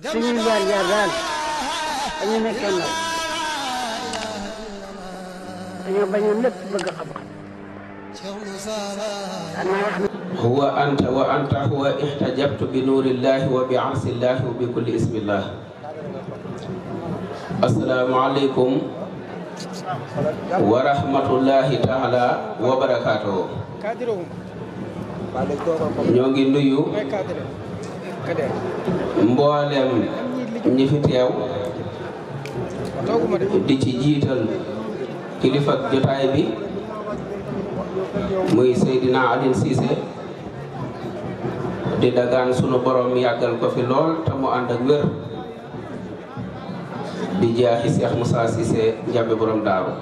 suñuy jaar jaar daal dañu nekkee ndaw dañoo bañoon lépp bëgg xam-xam. huwa anta wa anta huwa ihtajabtu bi nuurillahi wa bi arsillahi wa bi kulli ismillah. assalaamu aleykum wa rahmatullahi taala wa barakaatuhu. ñoo ngi nuyu mboolem ñi fi teew di ci jiital kilifa jotaay bi muy Seydina Alioune Cissé di dagaan sunu borom yàggal ko fi lool te mu ànd ak wér di jaaxi Cheikh Moussa Cissé Ndiamé borom daaru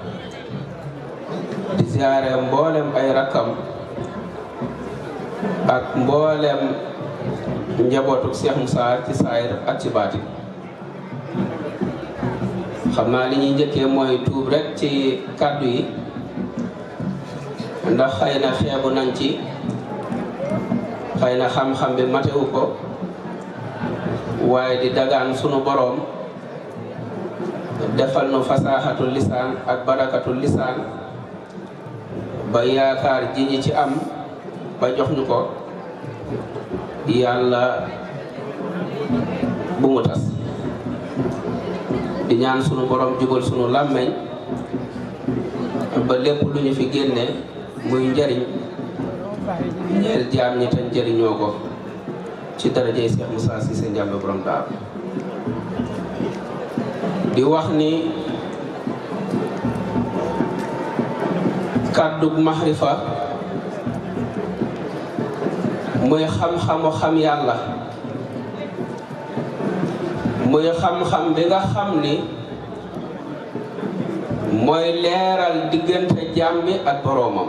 di ziare mboolem ay rakkam ak mboolem njabootu Cheikh Moussa ci saayir ak ci baati. xam naa li ñuy njëkkee mooy tuub rek ci kàddu yi ndax xëy na xeebu nañ ci xëy na xam-xam bi matewu ko waaye di dagaan sunu boroom defal nu fasaaxatul lisaan ak barakatul lisaan ba yaakaar ji ñi ci am ba jox ñu ko yàlla bu mu tas. di ñaan sunu borom jubal sunu làmmeñ ba lépp lu ñu fi génne muy njariñ ñeel jaam ñi te njëriñoo ko ci darajay Cheikh Moussa Cissé Ndiamé borom daaru. di wax ni kàddug maxrifa muy xam-xamu xam yàlla, muy xam-xam bi nga xam ni mooy leeral diggante jaam bi ak boroomam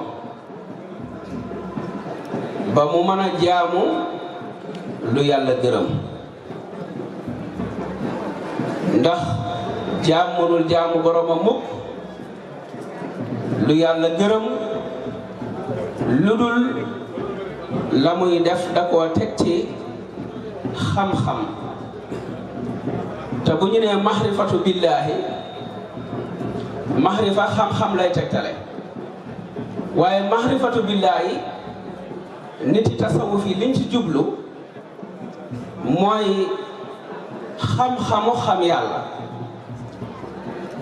ba mu mën a jaamu lu yàlla gërëm. ndax jaam mënul jaamu boroomam mukk lu yàlla gërëm lu dul la muy def da koo teg ci xam-xam. te bu ñu nee mahrifatu billaahi mahrifa xam-xam lay tegtale waaye mahrifatu billaahi nit yi tasawuf yi liñ ci jublu mooy xam-xamu xam yàlla,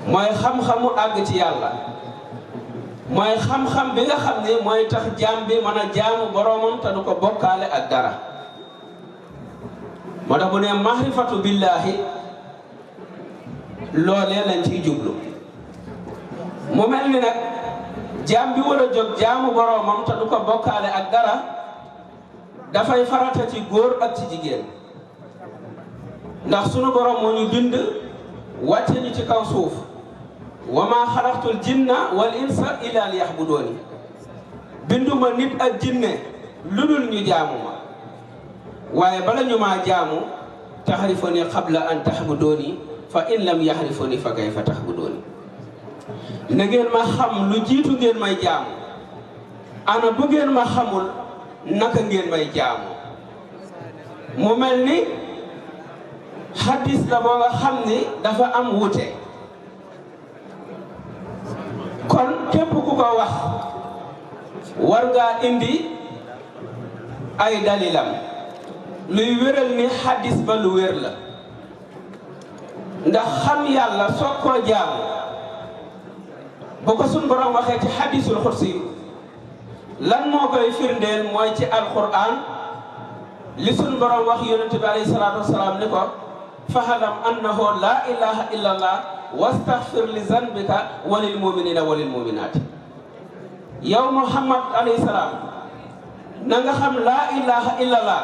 mooy xam-xamu àgg ci yàlla, mooy xam-xam bi nga xam ne mooy tax jaam bi mën a jaamu boroomam te du ko bokkaale ak dara. moo tax bu nee mahrifatu billaahi loolee lañ ciy jublu. mu mel ni nag jaam bi war a jóg jaamu boroomam te du ko bokkaale ak dara dafay farata ci góor ak ci jigéen. ndax sunu boroom moo ñu bind wàcce ñu ci kaw suuf wa maa xalaqtul jinna wal insa illa liya'buduuni. binduma nit ak jinne lu dul ñu jaamu ma waaye bala ñu maa jaamu taxrifuni qabla an ta'buduuni fa in lam yaxrifuni fa kayfa ta'buduuni. na ngeen ma xam lu jiitu ngeen may jaamu, ana bu ngeen ma xamul naka ngeen may jaamu. mu mel ni xadis la boo nga xam ni dafa am wuute. kon képp ku ko wax war ngaa indi ay dalilam luy wéral ni xadis ba lu wér la. ndax xam yàlla soog koo jaamu bu ko suñ borom waxee ci xadisul xursi lan moo koy firndeel mooy ci alquran li suñ borom wax yonent bi alayhi salaatu wasalaam ni ko fahalam annahu la ilaha illa allah wastaghfir li zanbika walil muminina walil muminaati. yow muhammad alayhi salaam na nga xam la ilaha illa allah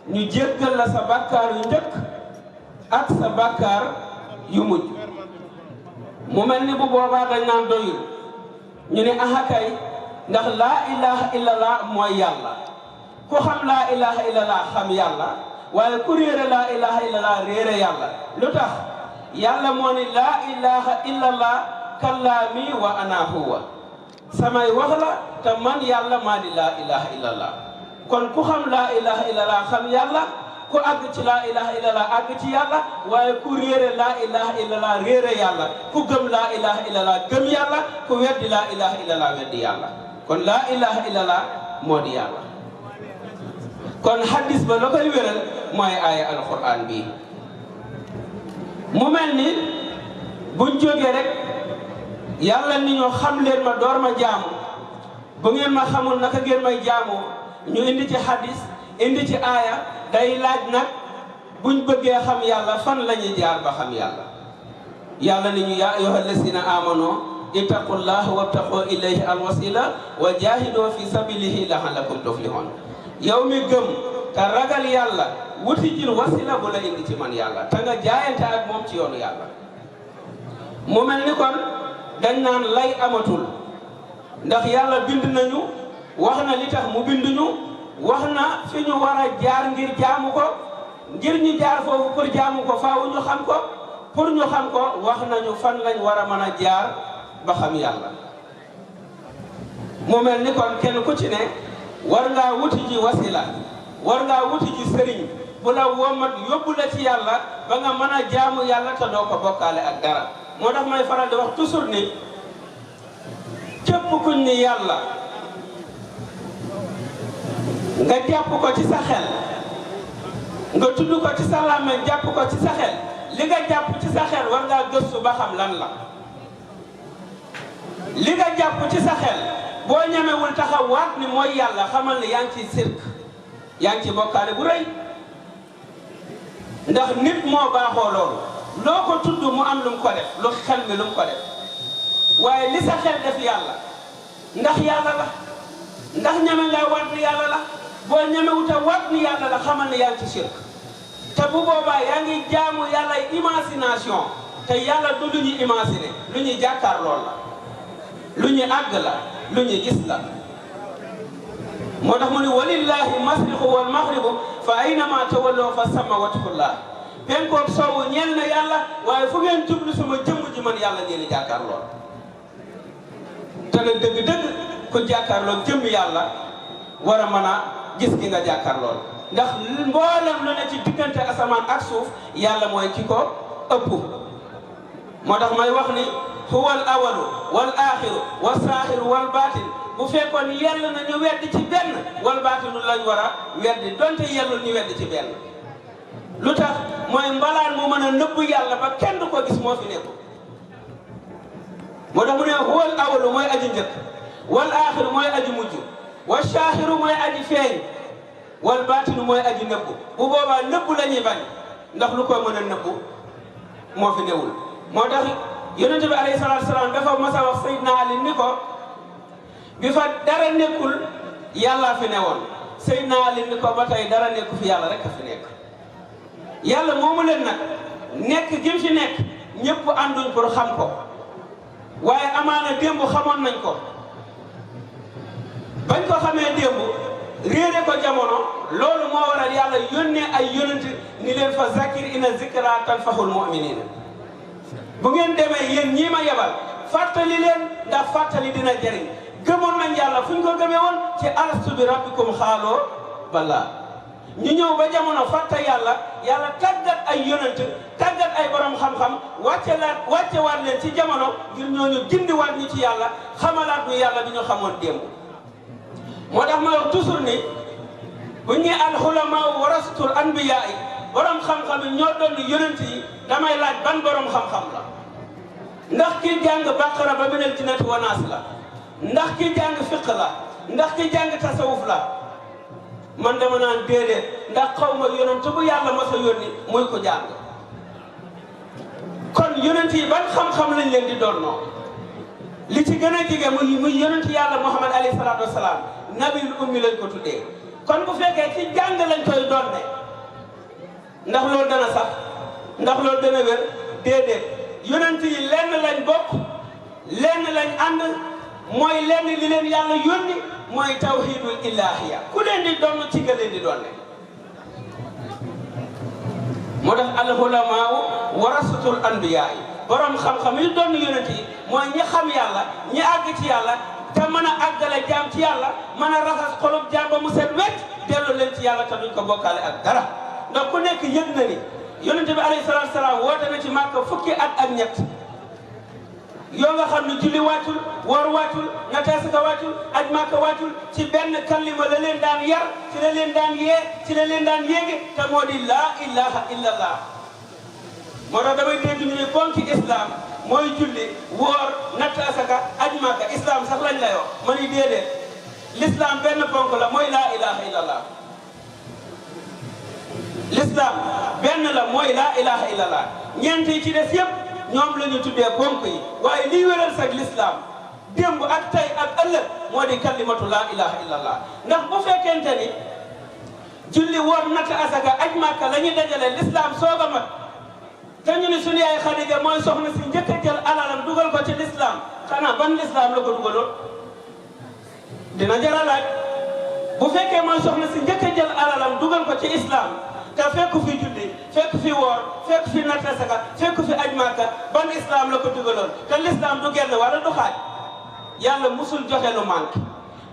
ñu jéggal la sa bàkkaar yu njëkk ak sa bàkkaar yu mujj. mu mel ni bu boobaa dañ naan doyul ñu ne ahakay ndax laa ilaha illallah mooy yàlla. ku xam laa ilaha illallah xam yàlla waaye ku réere laa ilaha illallah réere yàlla. lu tax yàlla moo ni laa ilaha illallah kallaami wa ana huwa. samay wax la te man yàlla maa di laa ilaha illallah. kon ku xam laa ilaha illallah xam yàlla ku àgg ci laa ilaha illallah àgg ci yàlla waaye ku réere laa ilaha illallah réere yàlla ku gëm laa ilaha illallah gëm yàlla ku weddi laa ilaha illallah weddi yàlla kon laa ilaha illallah moo di yàlla kon hadis ba la koy wéral mooy aaya alquran bii mu mel ni buñ jógee rek yàlla ni ñu xam leen ma door ma jaamu bu ngeen ma xamul naka ngeen may jaamoo ñu indi ci hadis indi ci aaya day laaj nag buñ bëggee xam yàlla fan la ñuy jaar ba xam yàlla yàlla ni ñu yaa ayyuha lasina amano ittaqullaha wabtaqu ilayhi alwasila wa jahidu fi sabilihi la'allakum tuflihun yow mi gëm te ragal yàlla wuti jil wasila bu la indi ci man yàlla te nga jaayante ak moom ci yoonu yàlla mu mel ni kon dañ naan lay amatul ndax yàlla bind nañu wax na li tax mu bind ñu wax na fi ñu war a jaar ngir jaamu ko ngir ñu jaar foofu pour jaamu ko faaw ñu xam ko pour ñu xam ko wax nañu fan lañ war a mën a jaar ba xam yàlla mu mel ni kon kenn ku ci ne war ngaa wuti ji wasila war ngaa wuti ji sëriñ bu la womat yóbbu la ci yàlla ba nga mën a jaamu yàlla te doo ko bokkaale ak dara moo tax may faral di wax toujours ni képp kuñ ni yàlla nga jàpp ko ci sa xel nga tudd ko ci sa làmmiñ jàpp ko ci sa xel li nga jàpp ci sa xel war ngaa gëstu ba xam lan la li nga jàpp ci sa xel boo ñemewul taxaw waat ni mooy yàlla xamal ni yaa ngi ci sirk yaa ngi ci bokkaale bu rëy ndax nit moo baaxoo loolu loo ko tudd mu am lu mu ko def lu xel mi lu mu ko def waaye li sa xel def yàlla ndax yàlla la ndax ñeme nga waat ni yàlla la boo ñemewuta waat ni yàlla la xamal ni yaa ngi ci sirk te bu boobaa yaa ngi jaamu yàlla imagination te yàlla du lu ñuy imaginer lu ñuy jàkkaar lool la lu ñuy àgg la lu ñuy gis la moo tax mu ne walillahi masriqu wal maghribu fa aynama tawallu fa samma wajhullah penkoog soowu ñeel na yàlla waaye fu ngeen jublu sama jëmm ji man yàlla ngeen di jàkkaar lool te nag dëgg-dëgg ku jàkkaarloo jëmm yàlla war a mën a gis gi nga jàkkaar lool ndax mboolem lu ne ci diggante asamaan ak suuf yàlla mooy ki ko ëpp moo tax may wax ni huwa al awalu wal axiru wal saaxiru wal baatin bu fekkoon yell na ñu wedd ci benn wal baatinu lañ war a weddi donte yellul ñu wedd ci benn lu tax mooy mbalaan mu mën a nëbbu yàlla ba kenn du ko gis moo fi nekku moo tax mu ne huwa al awalu mooy aji njëkk wal axiru mooy aji mujj wal saaxiru mooy aji feeñ wal baatinu mooy aji nëbbu bu boobaa nëbbu la ñuy bañ ndax lu ko mën a nëbbu moo fi newul moo tax yonente bi alayhi salaatu salaam dafa mas a wax Seydina Ali ni ko bi fa dara nekkul yàlla fi newoon Seydina Ali ni ko ba tey dara nekku fi yàlla rek a fi nekk yàlla moomu leen nag nekk gi fi nekk ñëpp ànduñ pour xam ko waaye amaana démb xamoon nañ ko bañ ko xamee démb réere ko jamono loolu moo waral yàlla yónnee ay yonent ni leen fa zakir ina zikra tanfahul mu'minina bu ngeen demee yéen ñii ma yebal fàttali leen ndax fàttali dina jëriñ gëmoon nañ yàlla fu ñu ko gëmee woon ci alastu bi rabbikum xaaloo balaa ñu ñëw ba jamono fàtte yàlla yàlla tàggat ay yonent tàggat ay borom xam-xam wàccewaat leen ci jamono ngir ñooñu gindiwaat ñu ci yàlla xamalaat ñu yàlla bi ñu xamoon démb moo tax ma wax toujours ni bu ñu alxulamaa warasatul anbiyaa yi borom xam-xam yi ñoo doon yonent yi damay laaj ban borom xam-xam la ndax ki jàng baqara ba minal jinnati wa naas la ndax ki jàng fiq la ndax ki jàng tasawuf la man dama naan déedéet ndax xaw ma yonent bu yàlla mos a yónni muy ko jàng kon yonent yi ban xam-xam lañ leen di doon noo li ci gën a jege muy yonent yàlla Muhammad alayhi salaatu wasalaam nabil ummi lañ ko tuddee kon bu fekkee ci jàng lañ koy doon ne ndax loolu dana sax ndax loolu dana wér déedéet yonent yi lenn lañ bokk lenn lañ ànd mooy lenn li leen yàlla yónni mooy tawhidul ilahiya ku leen di doon ci nga leen di doon ne moo tax alxulamaa warasatul anbiyaa yi borom xam-xam yi doon yonent yi mooy ñi xam yàlla ñi àgg ci yàlla te mën a àggale jaam ci yàlla mën a raxas xolub jaam ba mu set wecc dellu leen ci yàlla te duñ ko bokkaale ak dara ndax ku nekk yëg na ni yonente bi alayhi salaatu salaam woote na ci Màkka fukki at ak ñett yoo nga xam ne julli wàccul woor wàccul natt asaka wàccul aj Màkka wàccul ci benn kalima la leen daan yar ci la leen daan yee ci la leen daan yéege te moo di laa ilaha illallah. moo tax damay dégg ñu ne ponki islam mooy julli woor natt asaka aj Màkka islam sax lañ lay wax ma ni déedéet l'islam benn ponk la mooy laa ilaha illallah. l'islam benn la mooy laa ilaha illallah ñeent yi ci des yëpp ñoom la ñu tuddee ponk yi waaye liy wéral sax l'islam démb ak tey ak ëllëg moo di kalimatu laa ilaha illallah. ndax bu fekkente ni julli woor natt asaka aj Màkka la ñuy dajale l'islam soog a mat te ñu ni suñu yaay Xadija mooy soxna si njëkk a jël alalam dugal ko ci l'islam xanaa ban l'islam la ko dugaloon dina jar a laaj. bu fekkee mooy soxna si njëkk a jël alalam dugal ko ci islam te fekk fi julli fekk fi woor fekk fi natt asaka fekk fi aj Màkka ban islam la ko dugaloon te l'islam du genn wala du xaaj yàlla musul joxe lu manque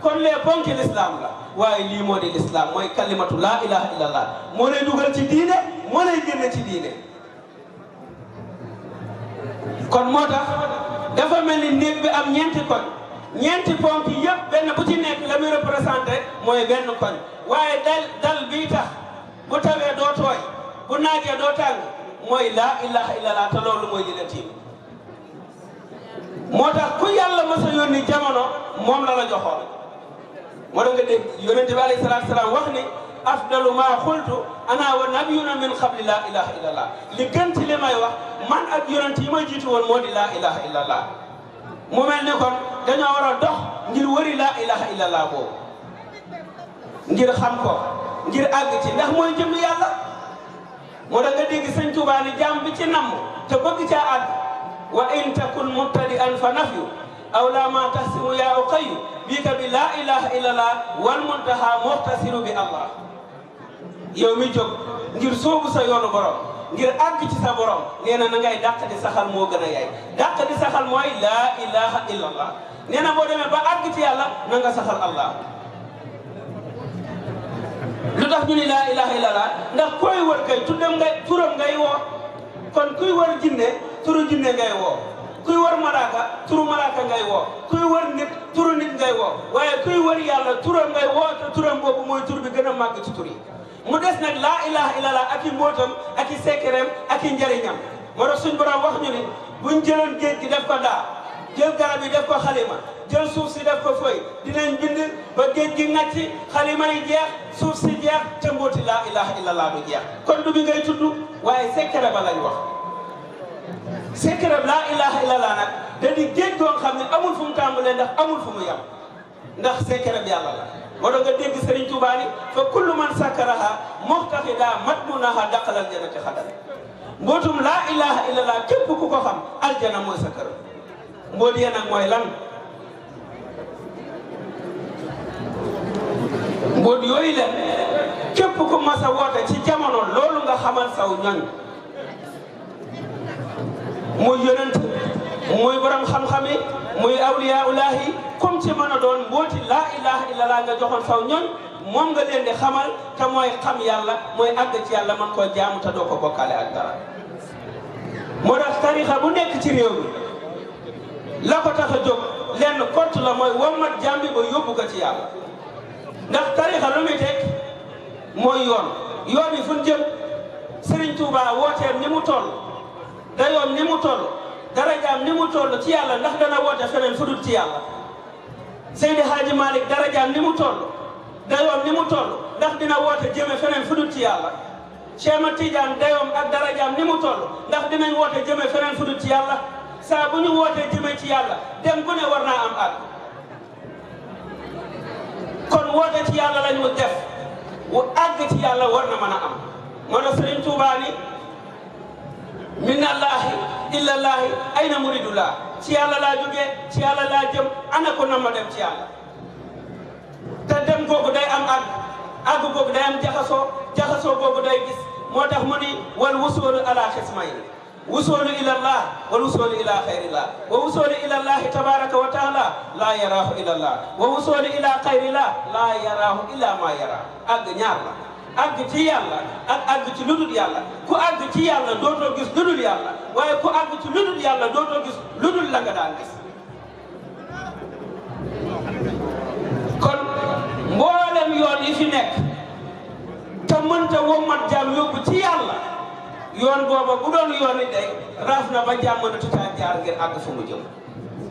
kon les ponki l'islam la waaye lii moo di l'islam mooy kalimatu laa ilaha illallah moo lay dugal ci diine moo lay génne ci diine. kon moo tax dafa mel ni néeg bi am ñeenti koñ ñeenti ponk yëpp benn bu ci nekk la muy représenté mooy benn koñ waaye dal bii tax bu tawee doo tooy bu naajee doo tàng mooy laa ilaha illallah te loolu mooy li la tiim. moo tax ku yàlla mës a yónni jamono moom la la joxoon moo tax nga dégg yonente bi alayhi salaatu salaam wax ni afdalu maa xultu ana wa nabiyuna min qabli laa ilaha illallah li gën ci li may wax man ak yonent yi ma jiitu woon moo di laa ilaha illallah. mu mel ni kon dañoo war a dox ngir wëri laa ilaha illallah boobu ngir xam ko ngir àgg ci ndax mooy jëm yàlla. moo tax nga dégg sëñ Tuubaa ni jaam bi ci namm te bëgg caa àgg wa in takun mubtadi'an fa nafyu aw la ma tahsimu yaa uqayyu bika bi laa ilaha illallah wal muntaha muxtasiru bi allah. yow mi jóg ngir soobu sa yoonu borom ngir àgg ci sa borom nee na ngay dàq di saxal moo gën a yaay dàq di saxal mooy laa ilaha illallah. nee na boo demee ba àgg ci yàlla na nga saxal allah. lu tax ñu ni laa ilaha illallah ndax koy wër kay turam ngay woo kon kuy wër jinne turu jinne ngay woo kuy wër malaaka turu malaaka ngay woo kuy wër nit turu nit ngay woo waaye kuy wër yàlla turam ngay woo te turam boobu mooy tur bi gën a màgg ci tur yi. mu des nag laa ilaha illallah ak i mbootam ak i sekkereem ak i njëriñam moo tax suñ borom wax ñu ni buñ jëloon géej gi def ko daa jël garab yi def ko xalima jël suuf si def ko fëy dinañ bind ba géej gi ngacci xalima yi jeex suuf si jeex te mbooti laa ilaha illallah du jeex kon du bi ngay tudd waaye sekkere ba lañ wax. sekkere laa ilaha illallah nag da di géej goo xam ne amul fu mu tàmbalee ndax amul fu mu yem ndax sekkere bi yàlla la. moo tax nga dégg Serigne Touba ni fa kullu man sakkaraha muxtaxida matmunaha daqalal jannati xadar mbootum laa ilaha illallah képp ku ko xam aljana mooy sa kër. mboot yee nag mooy lan mboot yooyu leen képp ku mas a woote ci jamono loolu nga xamal saw ñoñ muy yonent muy borom xam-xam yi muy awliyaullahi comme ci mën a doon mbooti laa ilaha illallah nga joxoon saw ñoñ moom nga leen di xamal te mooy xam yàlla mooy àgg ci yàlla man koo jaamu te doo ko bokkaale ak dara. moo tax tarixa bu nekk ci réew mi la ko tax a jóg lenn kott la mooy wommat jàmbi ba yóbbu ko ci yàlla ndax tarixa lu muy teg mooy yoon yi fu ñu jëm Serigne Touba wooteem ni mu toll dayoom ni mu toll darajaam ni mu toll ci yàlla ndax dana woote feneen fu dul ci yàlla. Seydi Hadji Malick darajaam ni mu toll dayoom ni mu toll ndax dina woote jëme feneen fu dul ci yàlla. Cheikh Ahmad Tidiane dayoom ak darajaam ni mu toll ndax dinañ woote jëme feneen fu dul ci yàlla. saa bu ñu wootee jëme ci yàlla dem ku ne war naa am àgg kon woote ci yàlla lañ mu def wu àgg ci yàlla war na mën a am. moo tax Serigne Touba ni minallahi illallahi ayna muridullah ci yàlla laa jógee ci yàlla laa jëm ana ko na ma dem ci yàlla te dem googu day am àgg googu day am jaxasoo googu day gis moo tax mu ni wal wusulu ala xismayni wusulu ila allah wal wusulu ila xayrillah wa wusulu ila allah tabaraka wa taala la yaraahu ila allah wa wusulu ila xayrillah la yaraahu illa ma yara àgg ñaar la àgg ci yàlla ak àgg ci ludul yàlla ku àgg ci yàlla dootoo gis ludul yàlla waaye ku àgg ci ludul yàlla dootoo gis ludul la nga daan gis kon mboolem yoon yi fi nekk te mënta wommat jaam yóbbu ci yàlla yoon booba bu doon yoon yi day raaf na ba jaam mënatu caa jaar ngir àgg fa mu jëm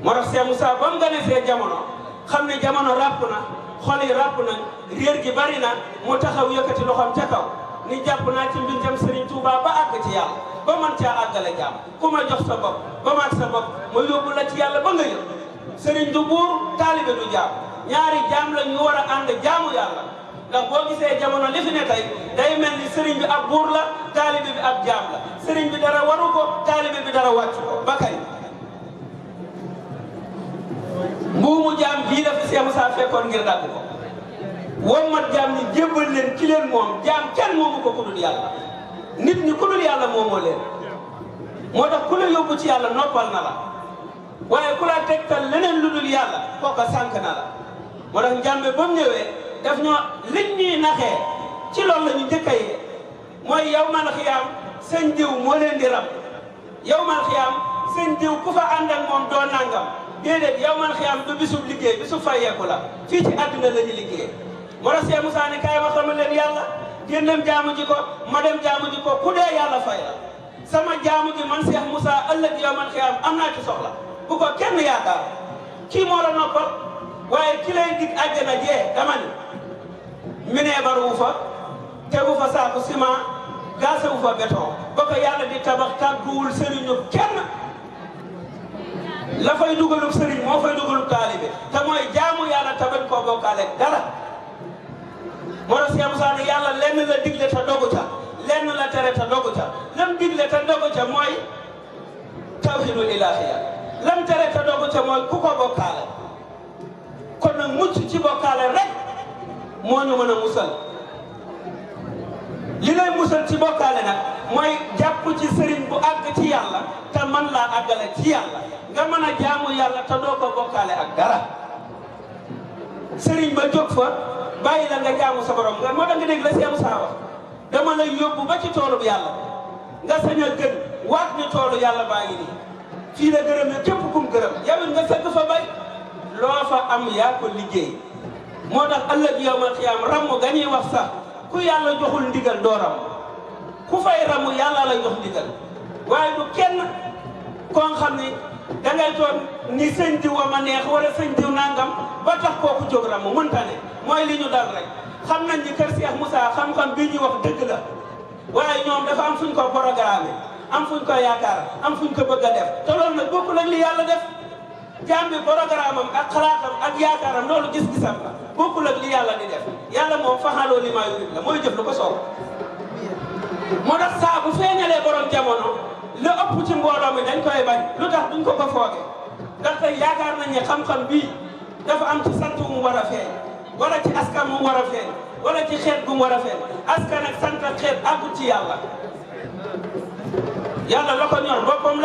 moo tax Cheikh Moussa ba mu gane see jamono xam ne jamono ràpp na xol yi ràpp na réer gi bari na mu taxaw yëkkati loxoom ca kaw ni jàpp naa ci mbintam Serigne Touba ba àgg ci yàlla ba man caa àggale jaam ku ma jox sa bopp ba maag sa bopp ma yóbbu la ci yàlla ba nga yëg Serigne du buur taalibe du jaam ñaari jaam la ñu war a ànd jaamu yàlla ndax boo gisee jamono li fi ne tey day mel ni Serigne bi ab buur la taalibe bi ab jaam la Serigne bi dara waru ko taalibe bi dara wàccu ko ba kay mbuumu jaam bii la fi Cheikh Moussa fekkoon ngir dagg ko wommat jaam ñi jébbal leen ci leen moom jaam kenn moomu ko ku dul yàlla nit ñi ku dul yàlla moomoo leen moo tax ku la yóbbu ci yàlla noppal na la waaye ku la tegtal leneen lu dul yàlla kooka sànk na la moo tax njàmbe ba mu ñëwee daf ñoo liñ ñuy naxee ci loolu la ñu njëkk a yee mooy yow mal xiyaam sëñ diw moo leen di rab yow mal xiyaam sëñ diw ku fa ànd ak moom doo nangam déedéet yow mal xiyaam du bisub liggéey bisu fayeeku la fii ci àdduna la ñu liggéey moo tax Cheikh Moussa ni kaay ma xamal leen yàlla ngeen dem jaamu ji ko ma dem jaamu ji ko ku dee yàlla fay la sama jaamu gi man Cheikh Moussa ëllëg yow mal xiyaam am naa ci soxla bu ko kenn yaakaar kii moo la noppal waaye ki lay dig àjjana jee dama ni mineebar wu fa tegu fa saaku ciment gaase wu fa béton ba ko yàlla di tabax tàgguwul sëriñu kenn la fay dugalub sëriñ moo fay dugalub taalibe te mooy jaamu yàlla tabañ koo bokkaale dara moo tax Cheikh Moussa ne yàlla lenn la digle te dogu ca lenn la tere te dogu ca lam digle te dogu ca mooy tawhidul ilahiya lam tere te dogu ca mooy ku ko bokkaale kon nag mucc ci bokkaale rek moo ñu mën a musal li lay musal ci bokkaale nag mooy jàpp ci sëriñ bu àgg ci yàlla te man laa àggale ci yàlla nga mën a jaamu yàlla te doo ko bokkaale ak dara sëriñ ba jóg fa bàyyi la nga jaamu sa borom nga moo tax nga dégg la Cheikh Moussa wax dama lay yóbbu ba ci toolu yàlla nga sañ a gën waat ni toolu yàlla baa ngi nii fii la gërëm ne képp kum gërëm yow it nga sëgg fa bay loo fa am yaa ko liggéey moo tax ëllëg yawmal xiyaam ramm ga ñuy wax sax ku yàlla joxul ndigal doo ram ku fay ramu yàlla lay jox ndigal waaye du kenn koo xam ni dangay toog ni sëñ diw wa ma neex wala sëñ diw nangam ba tax kooku jóg ramu mënta ne mooy li ñu dal rek xam nañ ni kër Cheikh Moussa xam-xam bii ñuy wax dëgg la waaye ñoom dafa am fuñ ko programme am fuñ ko yaakaar am fuñ ko bëgg a def te loolu nag bokkul ak li yàlla def jaam bi programme am ak xalaatam ak yaakaaram loolu gis-gisam la bokkul ak li yàlla di def yàlla moom faxaloo li maa yurid la mooy jëf lu ko soob moo tax saa bu feeñalee borom jamono la ëpp ci mbooloo mi dañ koy bañ lu tax duñ ko ko fooge ndaxte yaakaar nañ ne xam-xam bii dafa am ci sant mu war a feeñ wala ci askan mu war a feeñ wala ci xeet gu mu war a feeñ askan ak sant ak xeet àggut ci yàlla yàlla la ko ñor boppam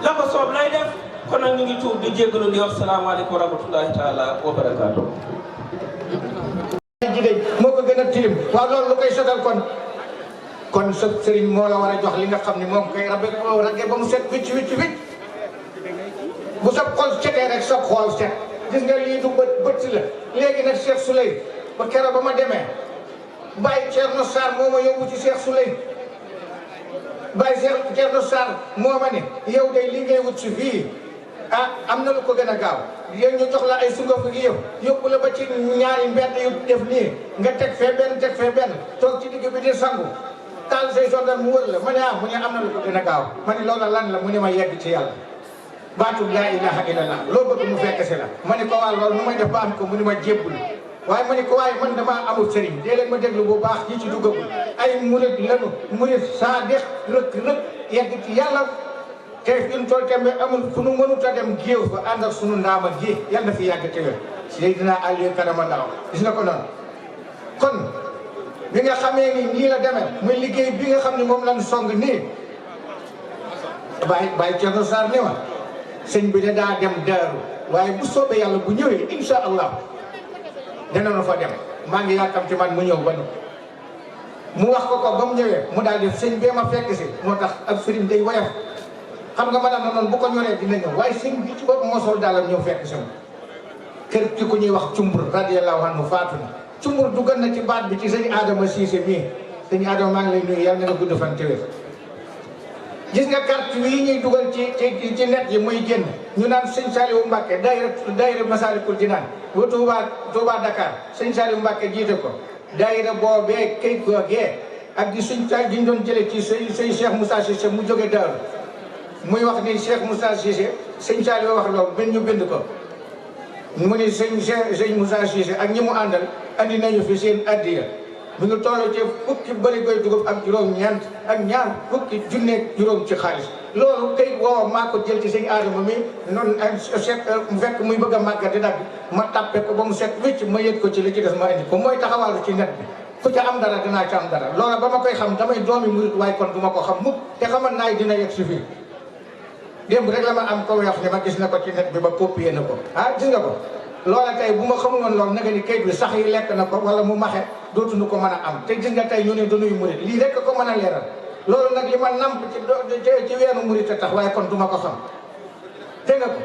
la ko soob lay def kon nag ñu ngi tuub di jéggalu di wax salaamaaleykum wa rahmatullahi taala wa barakaatu. jigéen moo ko gën a tilim waaw loolu lu koy sotal kon sa sëriñ moo la war a jox li nga xam ne moom koy ragge ba mu set wicc wicc wicc bu sa xol setee rek sa xool set gis nga lii du bët si la léegi nag Cheikh Souley ba keroog ba ma demee Baye Thierno Sarr moo ma yóbbu ci Cheikh Souley Baye Thierno Sarr moo ma ne yow day li ngay wut si fii am na lu ko gën a gaaw yéen ñu jox la ay sungaf gi yóbbu la ba ci ñaari mbedd yu def nii nga teg fee benn toog ci digg bi di sangu taal say sondal mu wër la ma ne mu ne am na lu ko gën a gaaw ma ne loola lan la mu ne ma yegg ci yàlla baatu laa ilaha illallah loo bëgg mu fekk si la ma ne ko waa loolu nu may def ba am ko mu ne ma jébbul waaye ma ne ko waaye man damaa amul sëriñ dee leen ma déglu bu baax ñi ci duggagul ay murit lanu murit saa dex rëkk yegg ci yàlla te fi ñu toll tembe amul fu nu mënut a dem géew fa ànd ak sunu ndaama gi yal na fi yàgg te wér Seydina Aliou Kanama Ndaw gis nga ko noonu kon bi nga xamee ni nii la demee muy liggéey bi nga xam ne moom lañ song nii Baye Thierno Sarr ni ma sëñ bi de daa dem daaru waaye bu soobee yàlla bu ñëwee insha allah dana fa dem maa ngi yàkkam ci man mu ñëw ba nu mu wax ko ba mu ñëwee mu daal di sëñ bee ma fekk si moo tax ak sëriñ day woyof xam nga ma daan na noonu bu ko ñoree dina ñëw waaye sëñ bi ci bopp moo sol daalam ñëw fekk si ma kër ki ku ñuy wax cumbur radiyallahu anhu faatu na cumbur duggal na ci baat bi ci sëñ Adama Cissé mii sëñ Adama maa ngi lay nuyu yàlla na nga gudd fan te wér gis nga carte yi ñuy dugal ci net yi muy génn ñu naan sëñ Saliou Mbacke daayira Massalikul Jinaan ba Touba Dakar sëñ Saliou Mbacke jiite ko daayira boobee kayit googee ak di suñ ta gi ñu doon jële ci sëñ Cheikh Moussa Cissé mu jóge Daaru muy wax ni Cheikh Moussa Cissé sëñ Saliou wax loolu ben ñu bind ko mu ni sëñ Moussa Cissé ak ñi mu àndal andi nañu fi seen addiya mi ngi toll ci fukki bëri koy dugub ak juróom-ñeent ak ñaar fukki junneeg juróom ci xaalis loolu kay woowa maa ko jël ci sëñ Adama mi noonu set mu fekk muy bëgg a màggat di dagg ma tàppe ko ba mu set wécc ma yëg ko ci li ci des ma indi ko mooy taxawaalu ci net bi ku ca am dara dinaa ca am dara loola ba ma koy xam damay doomi murit waaye kon du ma ko xam mukk te xamal naay dina yegg si fii démb rek la ma am ko wax ne ma gis na ko ci net bi ba copier na ko gis nga ko loola tey bu ma xamul woon loolu nanga ni kayit bi sax yi lekk na ko wala mu maxe dootuñu ko mën a am te gis nga tey ñu ne dañuy murit lii rek ko mën a leeral loolu nag li ma namp ci weenu murit a tax waaye kon duma ko xam dégg nga ko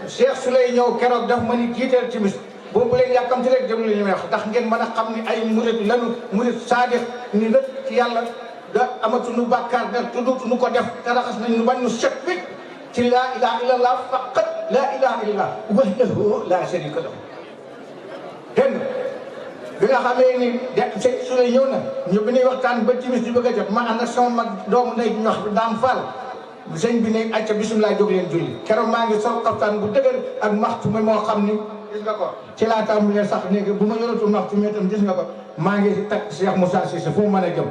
Cheikh su lay ñëw keroog daf ma ni jiiteel timis boobu leen yàkkamti rek déglu li ñu wax ndax ngeen mën a xam ni ay murit lanu murit saadix ni rek ci yàlla da amatuñu bàkkaar da tuddutuñu ko def te raxas nañ ñu bañ ñu set wit ci laa ilaha illallah faqat laa ilaha illallah wahdahu laa sharika lahu dégg nga bi nga xamee ni sëñ su lay ñëw na ñu bi ñuy waxtaan ba timis di bëgg a jot ma ànd ak sama mag doomu ndey ñu wax daam fall sëñ bi ne acca bisimilah jóg leen julli keroog maa ngi sol xaftaan bu dëgër ak maxtu mi moo xam ni gis nga ko ci laa tàmbalee sax léegi bu ma yoratul maxtu mi itam gis nga ko maa ngi takk Cheikh Moussa Cissé fu mu mën a jëm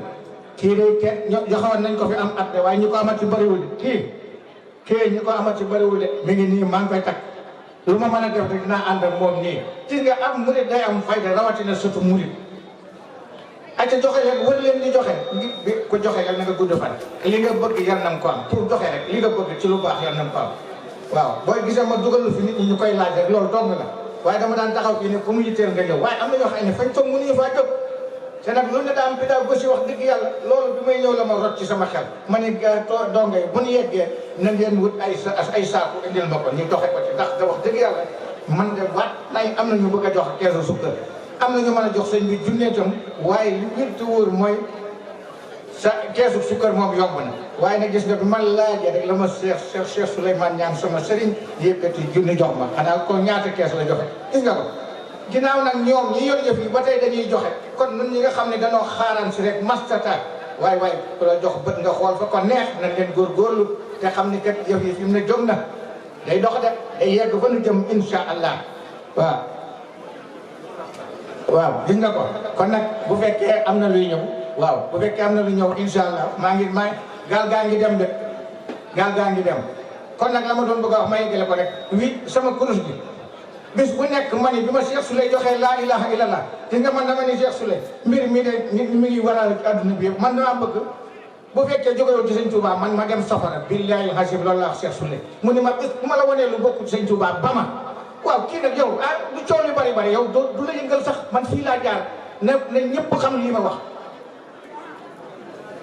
kii day kenn joxewoon nañ ko fi am at de waaye ñu ko amati bëriwul de kii ñu ko amati bëriwul de mi ngi nii maa ngi koy takk lu ma mën a def rek dinaa ànd ak moom nii gis nga am murit day am fayda rawatina surtout murit acca joxe leen wër leen di joxe bi ko joxe yal na nga gudd fan li nga bëgg yal na nga ko am pour joxe rek li nga bëgg ci lu baax yal na nga ko am waaw booy gisee ma dugal fi nit ñi ñu koy laaj rek loolu dong la waaye dama daan taxaw fii ne fu mu yitteel nga ñëw waaye am na ñoo xam ne fañ toog mënuñu faa jóg te nag lu ne daa am pédagogie wax dëgg yàlla loolu bi may ñëw la ma rot ci sama xel ma ne donga yi bu ñu yeggee na ngeen wut ay saaku indil ma ko ñu doxe ko ci ndax da wax dëgg yàlla man de waat nay am na ñu bëgg a jox keesu sukkar am na ñu mën a jox sëñ bi junneetam waaye li wér te wóor mooy sa keesu sukkar moom yomb na waaye nag gis nga bi man laajee rek la ma Cheikh Souleymane ñaan sama sëriñ yëkkati junni jox ma xanaa ko ñaata kees la joxe gis nga ko ginnaaw nag ñoom ñi yor yëf yi ba tey dañuy joxe kon nun ñi nga xam ne dañoo xaaraan si rek mastata waaye ku la jox bët nga xool fa ko neex na leen góorgóorlu te xam ni kat yëf yi fi mu ne jóg na day dox de day yegg fa nu jëm insha allah waaw gis nga ko kon nag bu fekkee am na luy ñëw waaw bu fekkee am na luy ñëw insha allah gaal gaa ngi dem de gaal gaa ngi dem kon nag la ma doon bëgg a wax ma yeggale ko rek sama kurus bi bis bu nekk ma ni bi ma Cheikh Souley joxee laa ilaha illallah te nga man dama ni Cheikh Souley mbir mi de nit mi ngi waral ci adduna bi yëpp man damaa bëgg bu fekkee jógewul ci sëñ Touba man ma dem safara billahi hasib loolu la wax Cheikh Souley mu ni ma bis bu ma la wanee lu bokkul sëñ Touba ba ma waaw kii nag yow du coow yu bari bari yow du la yëngal sax man fii laa jaar na ñëpp xam lii ma wax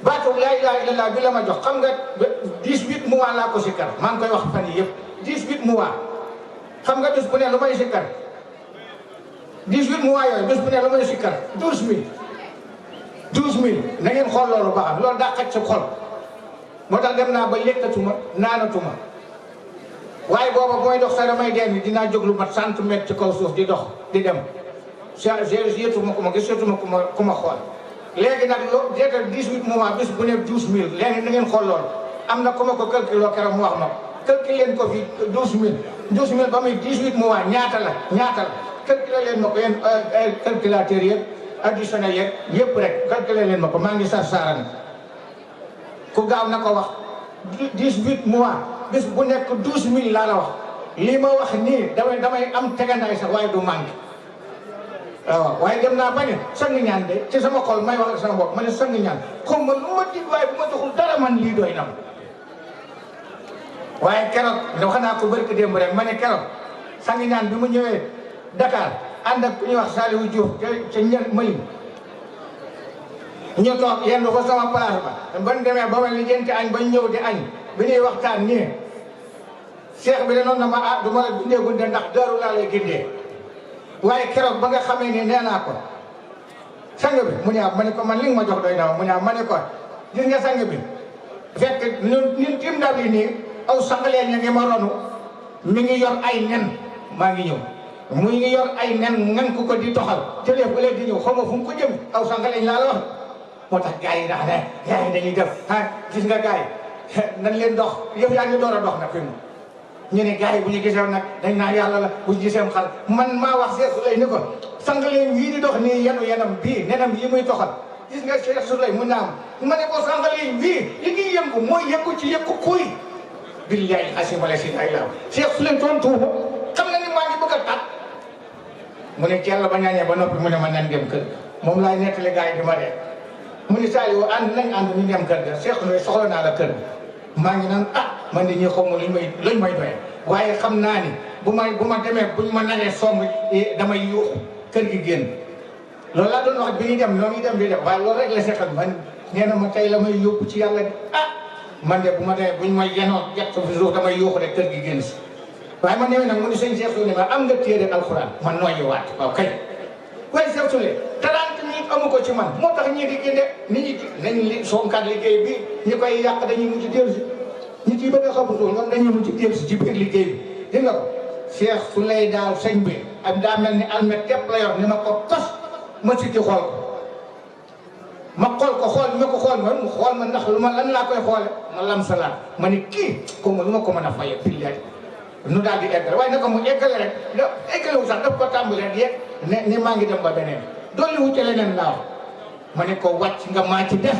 baatu laa ilaha illallah bi la ma jox xam nga 18 mois laa ko sikkar maa ngi koy wax fan yi yëpp 18 mois xam nga bés bu ne lu may sikkar 18 mois yooyu bés bu ne lu may sikkar 12000 na ngeen xool loolu ba xam loolu daa xaj sa xol moo tax dem naa ba lekkatuma naanatuma waaye booba mooy dox sa damay dee dinaa jóg lu mat centimètre ci kaw suuf di dox di dem yéetuma ku ma gis yéetuma ku ma xool léegi nag loo jeetal 18 mois bés bu ne 12000 léegi na ngeen xool loolu am na ku ma ko calculé keroog mu wax ma calculé leen ko fi 12000 ba muy 18 mois ñaata la calculé leen ma ko yéen calculateur yeeg additionnel yeeg yëpp rek calculé leen ma ko maa ngi saaran ku gaaw na ko wax 18 mois bés bu nekk 12000 laa la wax lii ma wax nii damay am tegandaay sax waaye du manqué waaw waaye dem naa ba ne sang ñaan de ci sama xol may wax ak sama bopp ma ne sang ñaan xaw ma lu ma dig waaye bu ma joxul dara man lii doy na ma waaye keroog wax naa ko barki démb rek ma ne keroog sang ñaan bi mu ñëwee Dakar ànd ak ku ñuy wax Saliou Diouf ca ña Malim ñu toog yenn ko sama place ba ban demee ba ma lijjanti añ bañ ñëw di añ bi ñuy waxtaan nii cheikh bi de noonu na ma ah du ma la gindee gunde ndax daaru laa lay gindee waaye keroog ba nga xamee ni nee naa ko sang bi mu ne ma ne ko man li nga ma jox doy na mu ne ma ne ko gis nga sang bi fekk ñun tim ndab yi nii aw sangalee ña ngi ma ronu mi ngi yor ay nen maa ngi ñëw muy ngi yor ay nen ngan ko di toxal jëlee ba léegi di ñëw xaw ma fu mu ko jëm aw sangalee laa la wax moo tax gars yi daa ne gars yi dañuy def ah gis nga gars yi nañ leen dox yëf yaa ngi door a dox nag fi mu ñu ne gars yi bu ñu gisee nag dañ naan yàlla la bu ñu gisee xal man maa wax Cheikh Souley ni ko sangalee yii di dox nii yenam bii nenam yi muy toxal gis nga Cheikh Souley mu naam ma ne ko sangalee bii li ngi yëngu mooy yëngu ci yëngu kuy billahi asimala si ay laaw Cheikh Souley tontu xam nga ni maa ngi bëgg a tàtt mu ne ci yàlla ba ñaañee ba noppi mu ne ma nan dem kër moom laay nettali gars yi di ma dee mu ne saa yoo ànd nañ ànd ñu dem kër ga Cheikh Souley soxla naa la kër maa ngi naan ah man de ñii xaw ma luñ may doye waaye xam naa ni bu ma demee buñ ma naree somb damay yuuxu kër gi génn loolu laa doon wax bi ñuy dem noo ngi dem di def waaye loolu rek la seqal man nee na ma tey la may yóbbu ci yàlla de ah man de bu ma demee buñ ma yenoo yàq fi suuf damay yuuxu rek kër gi génn si waaye man nee nag mu ni sëñ Cheikh Souley ma am nga téere alxuraan man nooyi waat waaw kay waaye Cheikh Souley 30 minutes amu ko ci man moo tax ñii di génne nit ñi nañ li sonkat liggéey bi ñi koy yàq dañuy mujj dellu si nit yi bëgg a xamutul ñoom dañuy mujj dellu si ci biir liggéey bi dégg nga ko Cheikh Souley daal sëñ bi ak daa mel ni almet képp la yor ni ma ko tos ma si di xool ko ma xool ko xool ma ko xool ma mu xool ma ndax lu ma lan laa koy xoole ma lam salaat ma ni kii ko ma lu ma ko mën a faye pillaay nu daal di eggale waaye naka mu eggale rek da eggalewu sax daf ko tàmbali rek yeeg ne maa ngi dem ba beneen doolu wucce leneen laa wax ma ne ko wàcc nga maa ci def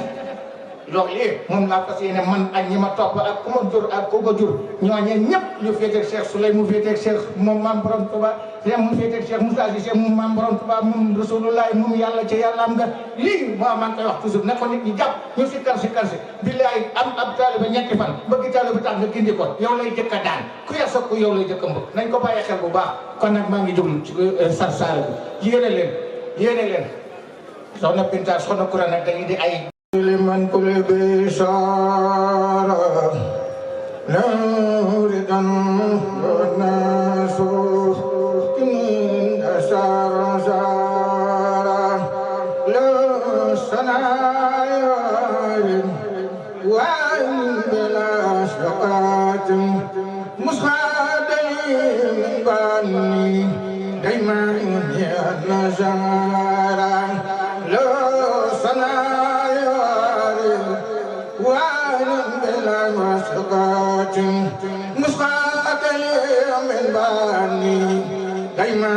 loolu moom laa fas yéene man ak ñi ma topp ak ku ma jur ak ku ko jur ñooñee ñëpp ñu féeteeg Cheikh Souley mu féeteeg Cheikh moom maam borom Tuba mu féeteeg Cheikh Moussa Cissé moom maam borom Tuba moom Rasulullah moom yàlla ci yàlla am nga lii moo maa ngi koy wax toujours ne ko nit ñi jàpp ñu sikkar si billaay am ab taaliba ñetti fan bëgg taaliba tax nga gindi ko yow lay jëkk a daan ku yar sa ku yow lay jëkk a mbëgg nañ ko bàyyi xel bu baax kon nag maa ngi jublu ci sarsaara bi yéene leen soxna Binta soxna Koura nag dañuy di ay لمن كل بشارة نوردا والناس من أشار شارة لا سنايا وإن بلا شقات مسخادي من بني دايما يا نجارة لا سنايا مسقات من بني دايما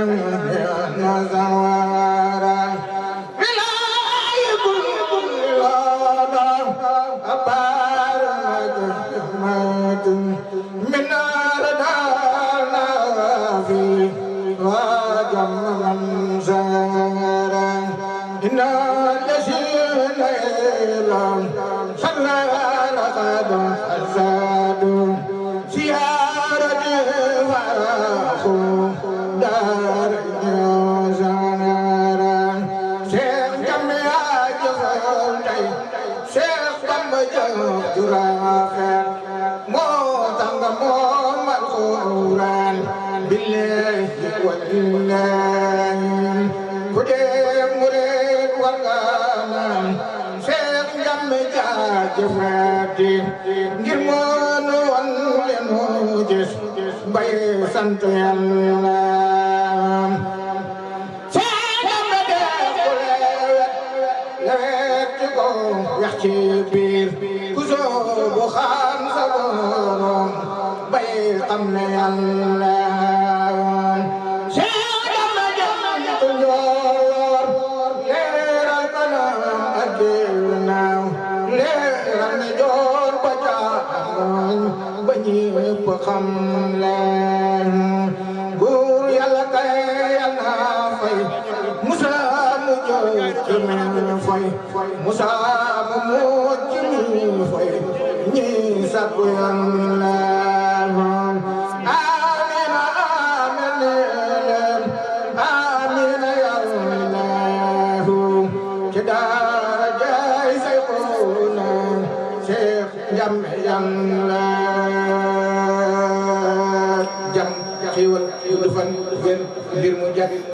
نزوارا إلى كل أبار من ردانا في وجم من زارا إن الذين إلهم صلى الزاد زيارة فراخو دار زنارا شيخ جميع جفلتي شيخ جميع جرافر موتنغ موم القرآن بالله والله كده مريد والغامان شيخ جميع jëfati ngir moonu wan leen moo gis bay sant Yàlla seedama def ku lewet ci ko wax ci biir ku soobu xam sa borom bay xam ne Yàlla seedama def ku njoor leeral kanam ak ginnaaw ba ñépp xam leen buur Yàlla kay Yàlla fay Musa mu jot ci min fay Musa mu mujj mi fay ñi sakku Yàlla amina amina leen amina Yàlla ci daraja yàlla jam xiiwal gudd fan wér mbir mu jag